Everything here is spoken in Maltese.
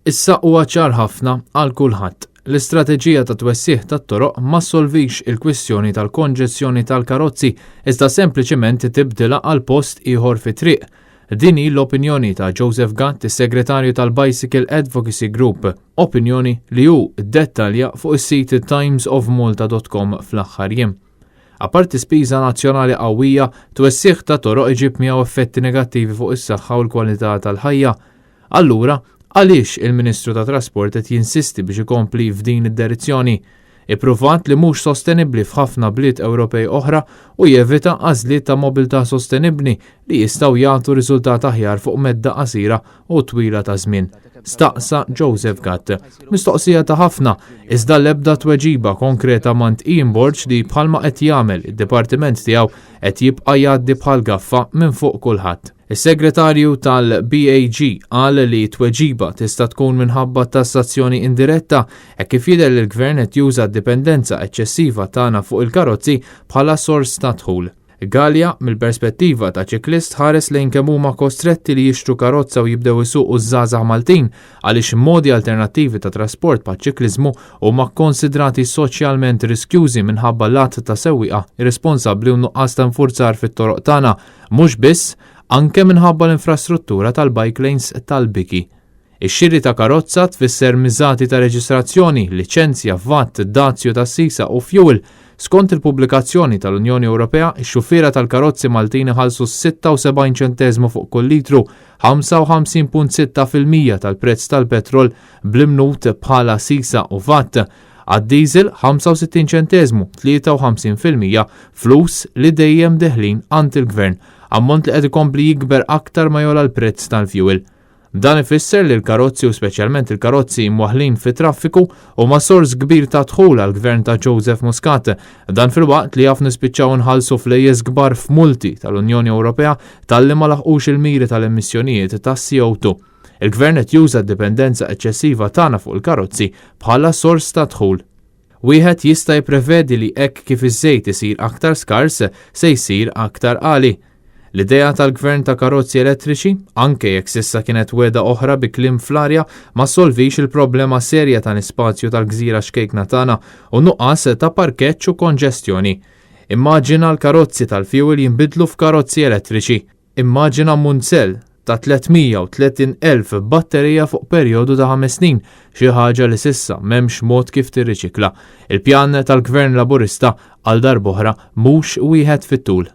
Issa huwa ċar ħafna għal kulħadd. L-istrateġija ta' twessiħ tat-toroq ma ssolvix il-kwistjoni tal-konġestjoni tal-karozzi iżda sempliċement tibdilha għal post ieħor fit-triq. Din hi l-opinjoni ta' Joseph Gatt, is-Segretarju tal-Bicycle Advocacy Group, opinjoni li hu ddettalja fuq is-sit timesofmalta.com fl-aħħar jiem. Apparti spiża nazzjonali qawwija, twessiħ ta' toroq iġib miegħu effetti negattivi fuq is-saħħa u l-kwalità tal-ħajja. Allura, għaliex il-Ministru tat-Trasport qed jinsisti biex ikompli f'din id-derizzjoni? Ippruvat li mhux sostenibbli f'ħafna bliet Ewropej oħra u jevita għażliet ta' mobilità sostenibbli li jistgħu jagħtu riżultat aħjar fuq medda qasira u twila ta' żmien. Staqsa Joseph Gatt. Mistoqsija ta' ħafna, iżda l-ebda tweġiba konkreta m'għand Ian Borg li bħalma qed jagħmel id-dipartiment tiegħu qed jibqa' jgħaddi bħal gaffa minn fuq kulħadd. Is-Segretarju tal-BAG qal li t-tweġiba tista' tkun minħabba tassazzjoni indiretta hekk kif jidher li l-Gvern qed juża d-dipendenza eċċessiva tagħna fuq il-karozzi bħala sors ta' dħul. Galea, mill-perspettiva ta' ċiklist ħares lejn kemm huma kostretti li jixtru karozza u jibdew isuqu ż-żgħażagħ Maltin għaliex modi alternattivi ta' trasport bħaċ-ċikliżmu huma kkonsidrati soċjalment riskjużi minħabba l-għadd ta' sewwieqa irresponsabbli u nuqqas ta' infurzar fit-toroq tagħna Mhux biss, anke minħabba l-infrastruttura tal-bike lanes tal-biki. Ix-xiri ta' karozza tfisser miżati ta' reġistrazzjoni, liċenzja, vat, dazju tas-sisa u fjuwil. Skont il-pubblikazzjoni tal-Unjoni Ewropea, ix-xufiera tal-karozzi Maltin iħallsu 76 ċenteżmu fuq kull litru, 55.6% tal-prezz tal-petrol bl-imnut bħala sisa u vat. Għad-diesel 65 ċenteżmu, 53%, flus li dejjem deħlin għand il-Gvern, ammont li qed ikompli jikber aktar ma jogħla l-prezz tal-fjuwil. Dan ifisser li l-karozzi u speċjalment il-karozzi mwaħħlin fit-traffiku huma sors kbir ta' dħul għall-Gvern ta' Joseph Muscat. Dan filwaqt li jaf nispiċċaw nħallsu flejjes kbar f'multi tal-Unjoni Ewropea talli ma laħqux il-miri tal-emissjonijiet tas-CO2. Il-Gvern qed juża d-dipendenza eċċessiva tagħna fuq il-karozzi bħala sors ta' dħul. Wieħed jista' jipprevedi li hekk kif iż-żejt isir aktar skars, se jsir aktar għali. L-idea tal-Gvern ta' karozzi elettriċi, anke jekk s'issa kienet wegħda oħra bi kliem fl-arja, ma ssolvix il-problema serja tal-ispazju tal-gżira xkejkna tagħna u nuqqas ta' parkeġġ u konġestjoni. Immaġina l-karozzi tal-fjuwil jinbidlu f'karozzi elettriċi. Immaġina munzell ta' 330,000 batterija fuq perjodu ta' ħames snin, xi ħaġa li s'issa m'hemmx mod kif tirriċikla. Il-pjan tal-Gvern Laburista għal darb'oħra mhux wieħed fit-tul.